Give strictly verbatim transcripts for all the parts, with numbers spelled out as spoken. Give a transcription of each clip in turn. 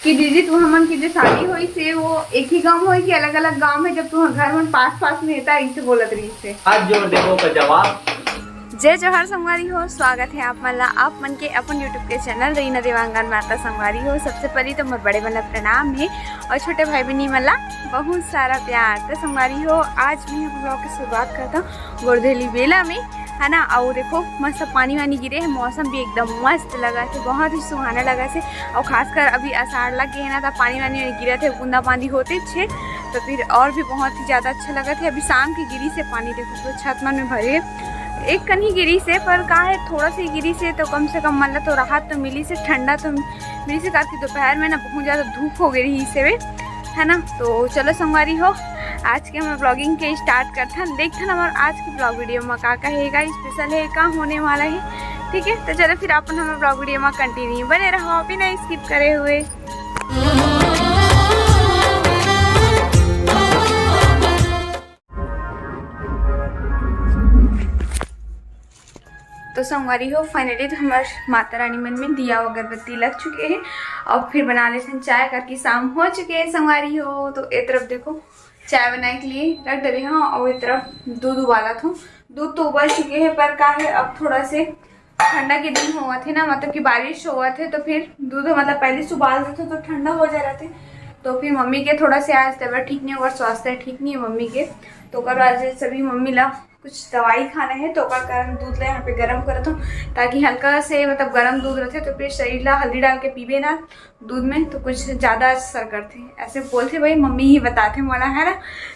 कि दीदी, तुमन के जो शादी होइस हे, वो एक ही गांव होइस कि अलग-अलग गांव में? जब तुमन घर मन पास-पास में हे, त इसे बोलत रहिस हे। हाथ जोड़ दे, वो का जवाब। जय जोहार संगवारी हो, स्वागत हे आप मन ला, आप मन के अपन YouTube के चैनल रईना देवांगन मा। त संगवारी हो, सबसे पहली तो मोर बड़े मन ला प्रणाम हे और छोटे भाई बहिनी मन ला बहुत सारा प्यार। त संगवारी हो, आज मैं ब्लॉग के शुरुआत करत हूँ गोरधेली बेला में, है ना। और देखो, मस्त पानी वानी गिरे हे, मौसम भी एकदम मस्त लगत हे, बहुत ही सुहाना लगत हे। और खासकर अभी आषाढ़ लग गे हे ना, त पानी वानी गिरत हे, बूंदा बांदी होते छे, तो फिर और भी बहुत ही ज्यादा अच्छा लगत हे। अभी शाम के गिरिस हे पानी, देखो तो छत मन में भरे, एक कनी गिरिस हे, पर का हे, थोड़ा सा ही गिरिस हे, तो कम से कम मतलब तो राहत तो मिलिस हे, ठंडा तो मिलिस हे, काबर कि दोपहर में ना बहुत ज्यादा धूप हो गे रहिस हे, है ना। तो चलो संगवारी हो, आज के हमर ब्लॉगिंग के स्टार्ट करथन। देखथन हमर आज के ब्लॉग वीडियो में का का हे, का स्पेशल हे, का होने वाला हे। ठीक है, तो चलो फिर अपन हमर ब्लॉग वीडियो में कंटिन्यू बने रहो बिना स्किप करे हुए। तो संगवारी हो, फाइनली तो हमर माता रानी मन में दिया अगरबत्ती लग चुके हैं। अब फिर बना लेथन चाय, करके शाम हो चुके हैं संगवारी हो। तो ए तरफ देखो, चाय बनाए के लिए रख डरे हूँ और ए तरफ दूध उबालत हूँ। दूध तो उबल चुके हैं, पर का है, अब थोड़ा से ठंडा के दिन होवत हे ना, मतलब कि बारिश होवत हे, तो फिर दूध मतलब पहले से उबाल देथे तो ठंडा हो जा रहथे। तो फिर मम्मी के थोड़ा से आज तबीयत ठीक नहीं, ओकर स्वास्थ्य ठीक नहीं है मम्मी के, तो ओकर वजह से सभी मम्मी ला कुछ दवाई खाना है, तो ओकर कारण दूध ला यहाँ पे गरम करत हूँ, ताकि हल्का से मतलब गरम दूध रहथे तो फिर शरीर ला हल्दी डाल के पीबे ना दूध में, तो कुछ ज़्यादा असर करथे, ऐसे बोलथे भाई, मम्मी ही बताथे मोला, है ना।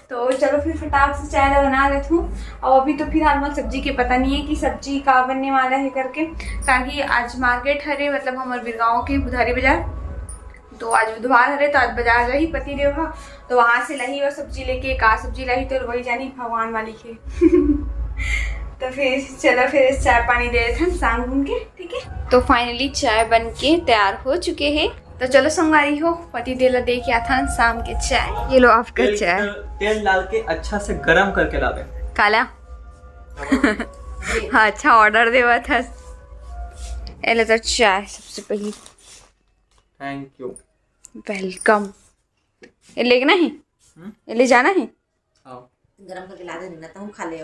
तो चलो फिर फटाक से चाय ला बना लेथूँ। और अभी तो फिलहाल मोला सब्जी के पता नहीं है कि सब्जी का बनने वाला है करके, ताकि आज मार्केट हरे, मतलब हमर बिरगांव के बुधारी बाजार, तो आज बुधवार हरे, तो आज बाजार जाही पति देव ह, तो वहाँ से लाही वो सब्जी लेके, का सब्जी लाही तो वही जानी भगवान मालिक है। तो फिर चलो फिर चाय पानी दे देथन शाम घूम के, ठीक है। तो फाइनली चाय बन के तैयार हो चुके हैं। तो चलो संगवारी हो, पति देव ला दे के आथन शाम के चाय। ये लो आपका तेल, चाय। तेल डाल के अच्छा से गरम करके लावे। काला। हाँ, अच्छा ऑर्डर देवा था। ए ले तो चाय सबसे पहली। Thank you. वेलकम। ये लेना है? हम्म? ये ले जाना है? आओ। गरम करके ला दे ना, तुम खा ले।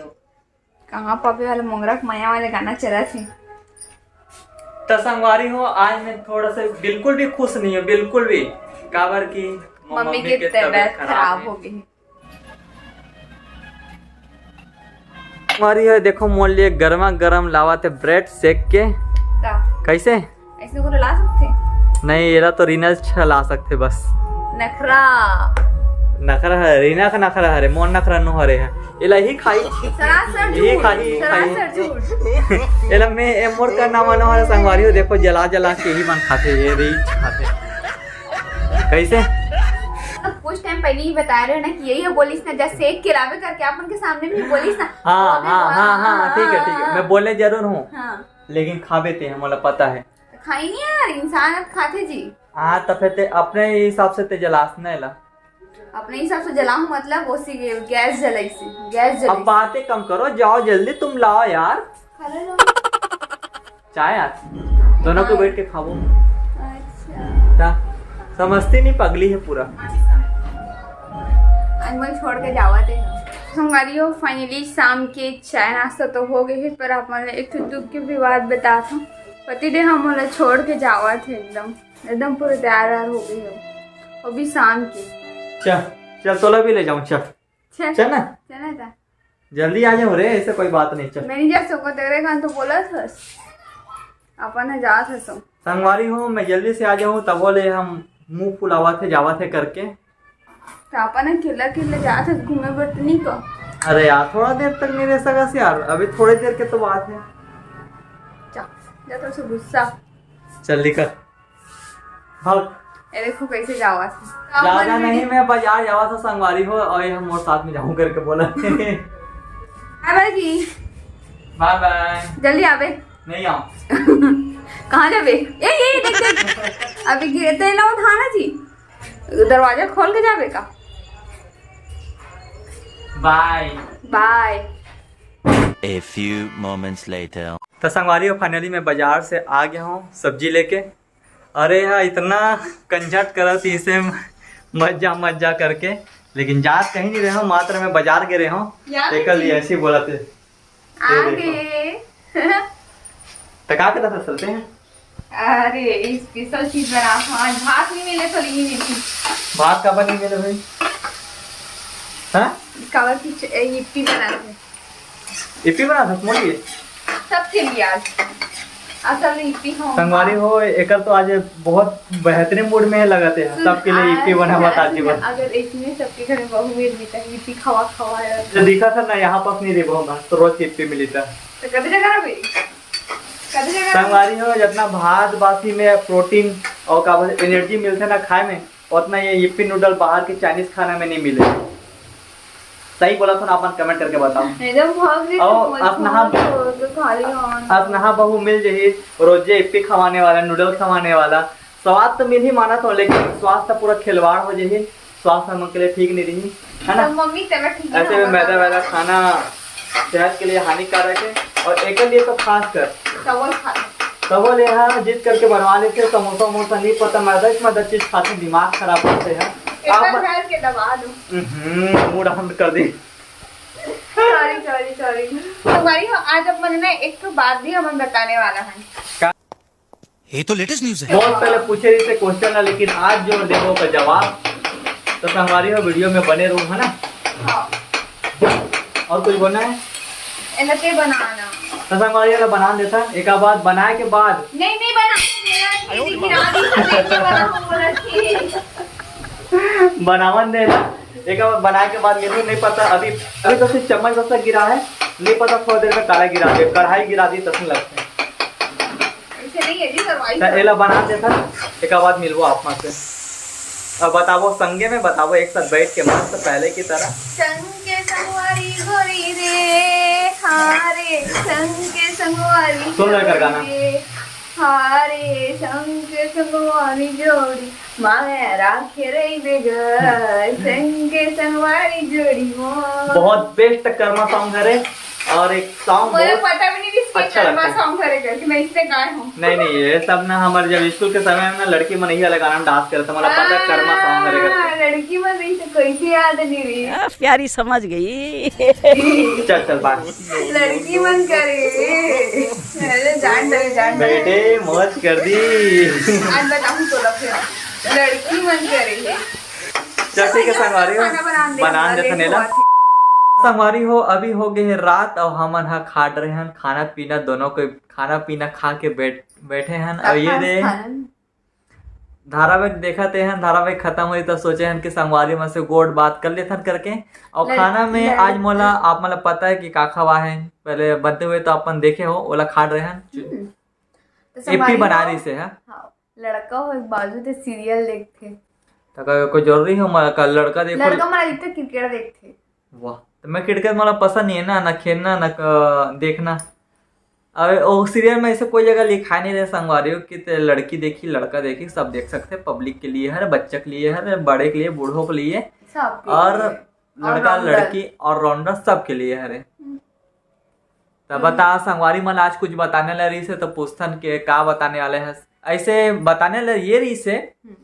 कहाँ पापे वाला मोंगरा के मया वाले गाना चलत हे। त संगवारी हो, आज मैं थोड़ा सा बिल्कुल भी खुश नहीं हूँ, बिल्कुल भी। काबर कि मम्मी के तबीयत खराब हो गई। संगवारी हो, देखो मोर लिए गरमा गरम लावत हे ब्रेड सेक के। का? कैसे? ऐसे कोनो ला सकथे? नहीं, एला तो रीना अच्छा ला सकथे बस। नखरा। नखरा हरे, रीना का नखरा हरे, मोर नखरा नो हरे है। एला ही खाई। सरासर यही झूठ, खाई, सरासर खाई। झूठ। एला मैं, ए मोर का नाम नो हरे संगवारी हो, देखो जला जला के ही मन खाथे, ये रीछ खाथे। कैसे? कुछ टाइम पहले ही बता रहे हो ना कि यही बोलिस ना, जा सेक के लावे करके, अपन के सामने भी बोलिस ना। हाँ, हाँ, हाँ, हाँ, ठीक है, ठीक है, मैं बोले जरूर हूँ। हाँ। लेकिन खाबे ते, मोला पता है। तो खाई नहीं यार, इंसान अब खाथे जी। हाँ, तो फिर ते अपने हिसाब से ते जलास नहीं ला। अपने हिसाब से जलाऊं मतलब, वो सी गैस जलाई से, गैस जलाई अब से। बातें कम करो, जाओ जल्दी तुम लाओ यार। खा ले लो। चाय आज दोनों को हाँ। बैठ के खाओ। अच्छा। क्या? समझती नहीं, पगली है पूरा। अनमोल छोड़ के जावा थे। संगवारी हो, फाइनली शाम के चाय नाश्ता तो हो गए है, पर आप मन एक ठो दुख की भी बात बता था। पति देव हम मोला छोड़ के जावा थे एकदम। एकदम पूरे तैयार वैयार हो गई हो। अभी शाम के। चल, चल, तोला भी ले जाऊं, चल। चल। चल ना। चल ना ता। जल्दी आ जाओ रे, ऐसे कोई बात नहीं, चल। मैं नहीं जा सकूं, तेरे खान तो बोला था। अपन है जा था सो। संगवारी हो, मैं जल्दी से आ जाऊं, तब बोले हम मुंह फुलावा थे, जावा थे करके। तो अपन अकेला अकेला जात हस घूमे बर तो नहीं का? अरे यार, थोड़ा देर तक नहीं रह सकस यार, अभी थोड़ी देर के तो बात है। जा, जा तो से गुस्सा। चल निकल, भाग। ए देखो कैसे जावा था। ज्यादा नहीं, मैं बाजार जावा था संगवारी हो, और ये हम और साथ में जाऊं करके बोला। बाय बाय जी। बाय बाय। जल्दी आवे। नहीं आऊं। कहाँ जावे? ए, ये देख, देख। अभी गिरते ना उठाना जी। दरवाजा खोल के जावे का? बाय। बाय। A few moments later। तो संगवारी हो, finally मैं बाजार से आ गया हूँ सब्जी लेके। अरे हा, इतना कंझट करत इसे मज्जा मज्जा करके, लेकिन जात कहीं नहीं रहे हो, मात्र मैं बाजार गे रहे हो। यार तेकर लिए जी। ऐसे ही बोला थे। ये देखो। आगे। तो क्या करता था, चलते हैं। अरे, स्पेशल चीज बना, हाँ, भात नहीं मिले तो नहीं मिली। भात का बनी मिले भाई? हाँ? काबर की च-, ए, इप्पी बना थे। इप्पी बना था मोली? सबके लिए आज। असल इप्पी हो। संगवारी हो, एकर तो आज बहुत बेहतरीन मूड में लगत है। सुन, सबके लिए इप्पी आज, बना बता सुन, जीवन। अगर एक में सबके घर में बहू मिल गई तो इप्पी खवा खवा है। तो दिखा था ना, यहाँ पास नहीं रही बहू, तो रोज की इप्पी मिली था। तो कभी जगह रह गई? कभी जगह रह गई? संगवारी हो, जितना भात बासी में प्रोटीन और का बोलते एनर्जी मिलते ना खाए में, उतना ये इप्पी नूडल बाहर के चाइनीज खाना में नहीं मिले। सही बोला तो ना, अपन कमेंट करके बताओ। एकदम भाग रही और तो मत असनहा, खाओ, तो खाली खाओ। असनहा बहू मिल जही, रोजे इप्पी खवाने वाला, नूडल खवाने वाला, स्वाद तो मिल ही माना तो, लेकिन स्वास्थ्य पूरा खिलवाड़ हो जही, स्वास्थ्य हमन के लिए ठीक नहीं रही, है ना? तो मम्मी तबीयत ठीक ऐसे नहीं में होगा। मैदा वैदा खाना सेहत के लिए हानिकारक है, और एकर लिए तो खास कर तबो खा लो। तबो ले हा जिद करके बनवा लेते, समोसा वमोसा नहीं पता, मैदा से मैदा चीज खाते दिमाग खराब करते हैं। एक आप बार म- भर के दबा दो। हम्म, मूड ऑन कर दी। Sorry, sorry, sorry. संगवारी हो, आज अपन ना एक ठो बात भी हमन बताने वाला है। का? ये तो लेटेस्ट न्यूज है। बहुत पहले पूछे रही थे क्वेश्चन ना, लेकिन आज जो देबो का जवाब, तो संगवारी हो वीडियो में बने रहो, है ना? हाँ। और कुछ बोलना है? एला ते बनाना। तो संगवारी हो बना देता, एक बार बनाए के बाद नहीं, नहीं बना, मेरा दीदी गिरा दी, तो नहीं बना, बोला कि बनावन दे ना, एक बार बनाए के बाद मेरे को नहीं पता, अभी, अभी तो सिर्फ चम्मच बस गिरा है, नहीं पता थोड़ा देर में काला गिरा दे, कढ़ाई गिरा दी, तसन लगता है। ऐसे नहीं है जी, करवाई तो है। एला बना देता, एक बार मिलबो आप मन से। अब बताबो, संगे में बताबो, एक साथ बैठ के मस्त पहले की तरह। संग के संगवारी गोरी रे, हाँ रे, संग के संगवारी सुन लो एक बार गाना। गोरी रे, हाँ रे, संग के संगवारी जोड़ी, माया राखे रही बेगा, संग के संगवारी जोड़ी मोर। बहुत बेस्ट कर्मा सॉन्ग हरे, और एक सॉन्ग मुझे बहुत पता भी नहीं थी इसके अच्छा कर्मा लगता है। सॉन्ग हरे करके, मैं इससे गाए हूँ। नहीं, नहीं, ये सब ना हमारे जब स्कूल के समय में ना लड़की मन यही वाला गाना में डांस करते, मतलब पता है कर्मा सॉन्ग हरे करके। हाँ, लड़की मन नहीं तो कैसे याद नहीं रही। आ, प्यारी समझ गई। चल, चल, बाय। लड़की मन करे। अरे, जान दे, जान दे। बेटे, मौज कर दी। आज बताऊँ तो फिर। लड़की मन करे। चल, ठीक है, संगवारी हो। खाना बनान दे, बना दे लेट थनेला। हुआ थी। संगवारी हो, अभी हो गए है रात और हमन ह खा रहे हैं खाना पीना, दोनों कोई खाना पीना खा के बैठ, बैठे हैं। और ये दे धारावाहिक देखत हैं, धारावाहिक खत्म होई तो सोचे हैं कि संगवारी मन से गोठ बात कर लेथन करके। और लड़-, खाना में लड़-, आज मोला, आप मतलब पता है कि का खवा है, पहले बनते हुए तो अपन देखे हो, ओला खा रहे हैं। हम्म। तो एप्पी संगवारी बना हो, रही से है। हाँ। लड़का हो एक बाजू ते सीरियल देखथे। त का कोई जरूरी हो, मैं का लड़का देखो? लड़का मन अधिकतर क्रिकेट देखथे। वाह, तो मैं क्रिकेट मोला पसंद नहीं है ना, ना खेलना, ना क-, देखना। अबे ओ सीरियल में ऐसे कोई जगह लिखा नहीं रहे संगवारी हो कि ते लड़की देखी, लड़का देखी, सब देख सकते हैं। पब्लिक के लिए हरे, बच्चा के लिए हरे, बड़े के लिए, बूढ़ों के लिए, सबके और लिए। लड़का, ऑलराउंडर। लड़की, ऑलराउंडर सबके लिए हरे। हम्म। त हम्म। बता, संगवारी मन आज कुछ बताने ला रहिस हे, त पूछथन के का बताने वाले हस? ऐसे बताने ला ये रहिस हे हम्म।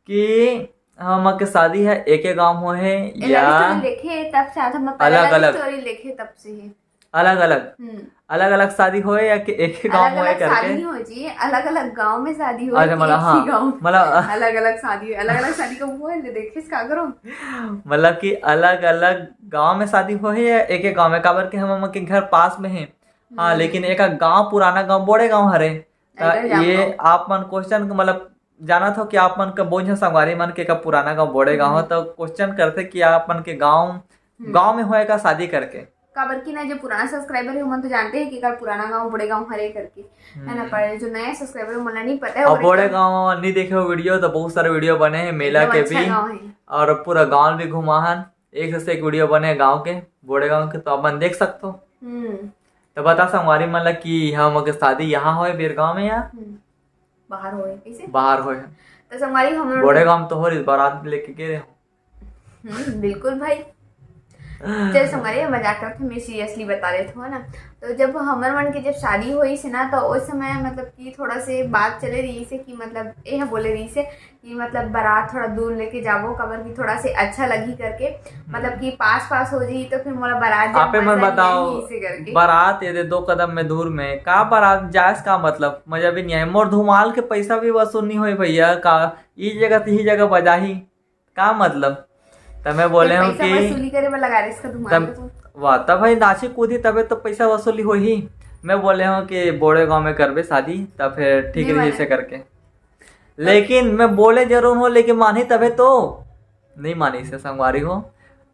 कि हमन के शादी हे एके गांव होए हे ए या लव स्टोरी देखे, तब से आज हम पहला अलग लव अलग? स्टोरी देखे, तब से ही। अलग अलग? हम्म। अलग अलग शादी होए या कि एके गांव अलग होए अलग शादी करके? नहीं हो जी, अलग अलग गांव में शादी होए अच्छा, कि मतलब, एक ही हाँ, गांव में? मतलब अलग अलग शादी होए, अलग अलग शादी का वो है, ले देखे इसका करो। मतलब कि अलग अलग गांव में शादी होए हे या एके गांव में? काबर के हमन के घर पास में हे। हाँ, हम्म। लेकिन एका गांव पुराना गांव बोड़े गांव हरे। त अगर जान ये पाओ। आप मन क्वेश्चन के मतलब जानत हो कि आप मन का बोझ संगवारी मन के का पुराना गांव बोड़े गांव हो, हम्म। तो क्वेश्चन करथे कि आप मन के गांव, हम्म। गांव में होए का शादी करके। काबर कि ना, जो पुराना सब्सक्राइबर हे, ओमन तो जानते हैं कि एकर पुराना गांव बोड़े गांव हरे करके, है ना? हम्म। पर जो नया सब्सक्राइबर हे, ओमन ला नहीं पता है, और बोड़े बोड़े गांव गांव नहीं देखे हो वीडियो, तो बहुत सारे वीडियो बने हैं मेला एकदम के अच्छा भी, गांव है। और पूरा गांव भी घुमा हन। एक से एक वीडियो बने गांव के, बोड़े गांव के, तो अपन देख सकते हो। हम्म। तो बता संगवारी मन ला कि हम के शादी यहाँ होए बेरगांव में या हम्म। बाहर होए, कैसे? बाहर होए। तो संगवारी हम लोग बोड़े गांव तो हो रही बारात लेके गए रहे हो। हम्म, बिल्कुल भाई। चल संगवारी, मजाक करत हँव, मैं seriously बता देत हँव ना। तो जब हमर मन के जब शादी होइस हे ना, तो उस समय मतलब कि थोड़ा से बात चले रहिस हे कि मतलब ये बोले रहिस हे कि मतलब बारात थोड़ा दूर लेके जाबो, काबर कि थोड़ा से अच्छा लगही करके, मतलब कि पास पास हो जाही तो फिर मोला बारात जाए में आपे मन मजा नहीं बताओ, आही, इसे करके। बारात ये दे दो कदम में दूर में, का बारात जाए से का मतलब, मजा भी नहीं आए। मोर धुमाल के पैसा भी वसूल नहीं होई भैया, का ई जगह से ही जगह बजाही, का मतलब? त मैं बोले हँव पैसा कि वसूली करे बर लगा रहे इसका धुमाल तब, को। वाह, तब भाई नाची कूदी तबे तो पैसा वसूली होही। मैं बोले हँव कि बोड़े गाँव में करबे शादी, तब फिर ठीक नहीं रही माने। इसे करके। लेकिन मैं बोले जरूर हँव, लेकिन मानही तबे तो नहीं मानिस हे संगवारी हो।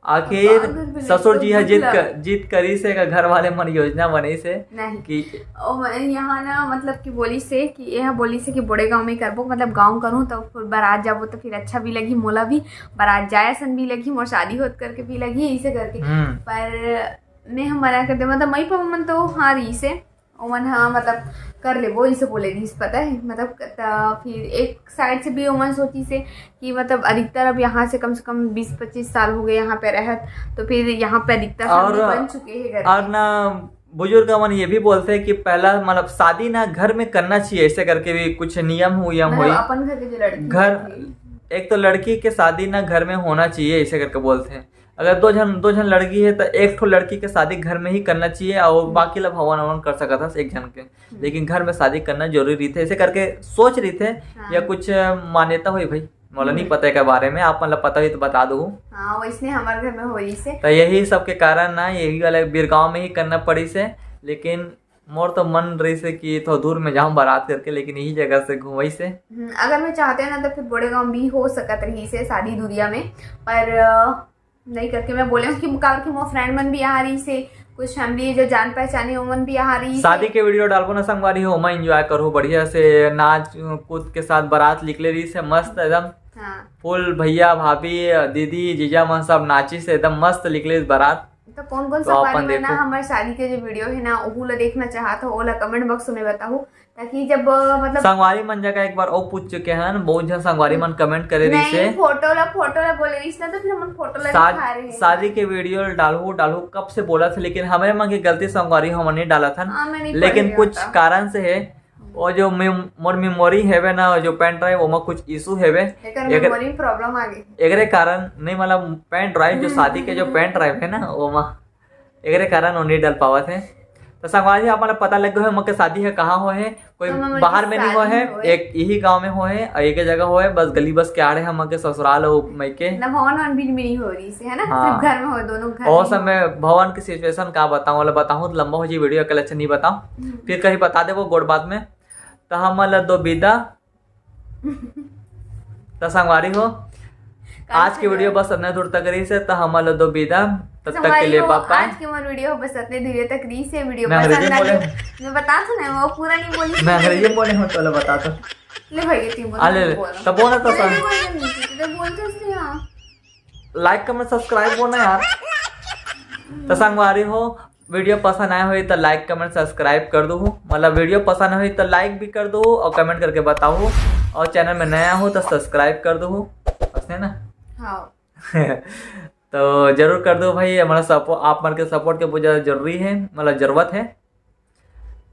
आखिर पागल भी ससुर जी ह एकदम जिद दुखला। कर, जिद करिस हे, घर वाले मन योजना बनइस हे नहीं। कि ओ म-, यहाँ ना मतलब कि बोलिस हे कि यह बोलिस हे कि बोड़े गाँव में करबो, मतलब गाँव करूँ तो फिर बारात जाबो तो फिर अच्छा भी लगही, मोला भी बारात जाए असन भी लगही, मोर शादी होत करके भी लगही, इसे करके। हम्म। पर मैं ह मना कर दे, मतलब मई पापा मन तो हाँ रहिस हे, ओमन ह मतलब कर लेबो, इसे बोले रहिस, पता है, मतलब त फिर एक side से भी ओमन सोचिस हे कि मतलब अधिकतर अब यहाँ से कम से कम बीस पच्चीस साल हो गए यहाँ पे रहत, तो फिर यहाँ पे अधिकतर और, family बन चुके हैं घर और के। ना बुजुर्ग मन ये भी बोलते हैं कि पहला मतलब शादी ना घर में करना चाहिए, ऐसे करके भी कुछ नियम उयम मतलब होई। अपन घर के जो लड़की घर, होती है। एक तो लड़की के शादी ना घर में होना चाहिए, ऐसे करके बोलते हैं। अगर दो झन, दो झन लड़की है तो एक ठो लड़की के शादी घर में ही करना चाहिए और हम्म। बाकी ला भवन ववन कर सकत हस एक झन के। हम्म। लेकिन घर में शादी करना जरूरी रहिथे, ऐसे करके सोच रहिथे हाँ। या कुछ मान्यता होई भाई, मोला नहीं हम्म। पता एकर बारे में, आप मन ला पता होई तो बता दो। हाँ, वैसने हमारे घर में होइस हे। तो यही सब के कारण ना, यही वाला बिरगांव में ही करना पड़िस हे, लेकिन मोर तो मन रहिस हे कि थोड़ा दूर में जाऊँ बारात करके, लेकिन यही जगह से घुमइस हे। हम्म, अगर मैं चाहते ना तो फिर बोड़े गाँव भी हो सकत रहिस हे शादी दुरिया में, पर अ, नहीं करके मैं बोले हूँ कि काबर कि मोर friend मन भी यहाँ रहिस हे, कुछ family जो जान पहचाने ओमन भी यहाँ रहिस हे। शादी के video डालबो ना संगवारी हो, ओमा enjoy करहू बढ़िया से, नाच कूद के साथ बारात निकले रहिस हे मस्त एकदम। हाँ। Full भैया भाभी दीदी जीजा मन सब नाचिस हे, एकदम मस्त निकले बारात। तो कौन कौन तो संगवारी मन ना हमर शादी के जो video है ना ओहू ला देखना चाहत हो, ओला comment box में बताहू। ताकि जब, अ, मतलब संगवारी मन जगह एक बार ओ पूछ चुके हन, बहुत झन संगवारी मन comment करे रहिस हे। नहीं, photo ला, photo ला बोले रहिस ना, तो फिर हमन photo ला शाद-, दिखा रहे हैं। शादी के video डालहू, डालहू, कब से बोलत हे, लेकिन हमरे मन के गलती संगवारी हमन नहीं डालत हन। हाँ, मैं नहीं लेकिन पढ़ कुछ रहा था। कारण से है, हम्म। वो जो मेम-, मोर memory हेवे ना, जो pen drive, ओमा कुछ issue हेवे। एकर एकर memory में problem आ गई। एकरे कारण नहीं, मतलब pen drive, जो शादी के जो pen drive है ना, ओमा एकरे कारण वो नहीं डाल पावत हे। तो संगवारी, आप मन ला पता लग गए हो, हमन के शादी है कहाँ हो है, कोई हमन के बाहर में नहीं हो शादी है, हो है। एक यही गांव में हो है और एक जगह हो है, बस गली बस के आड़े हमन के ससुराल हो मइके। ना भवन वन भी नहीं हो रहिस हे, है ना? हाँ। सिर्फ घर में हो, दोनों घर ओ में समय हो। भवन की situation का बताऊं, वाला बताऊं तो लंबा हो जी video, अकेले अच्छा नहीं बताऊं, हम्म। फिर कहीं बता देबो गोड़ बात में। तो हमन ला दो बिदा, त संगवारी हो, आज के video बस अतने दूर तक रहिस हे, त हमन ला दो बिदा, तब तक के लिए bye bye। आज के मोर video बस अतने दूर तक रहिस हे। Video मैं अंग्रेजी पसंद में बोले आगे, हूँ। मैं बता तो नहीं, वो पूरा नहीं बोली। मैं अंग्रेजी में बोले हूँ, चलो बता तो। ले भाई, ये तीन बोल, आ, ले, ले। बोलो। तब बोल ना तो नहीं, सुन। नहीं, नहीं, नहीं, नहीं, बोलते उसने यहाँ। Like, comment, subscribe बोल ना यार। तो संगवारी हो, video पसंद आए होही तो like, comment, subscribe कर दो। मतलब video पसंद होही तो like भी कर दो और comment करके बताओ। और channel में नया हो तो subscribe कर दो, बस है ना? हाँ। तो जरूर कर दो भाई, हमारा support, आप मन के support के बहुत ज़्यादा जरूरी है, मतलब जरूरत है।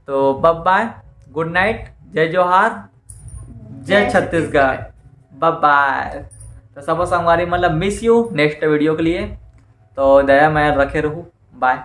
तो bye bye, good night, जय जोहार, जय जय छत्तीसगढ़, छत्तीसगढ़। Bye bye। तो सब संगवारी मतलब miss you next video के लिए। तो दया माया रखे रहू, bye।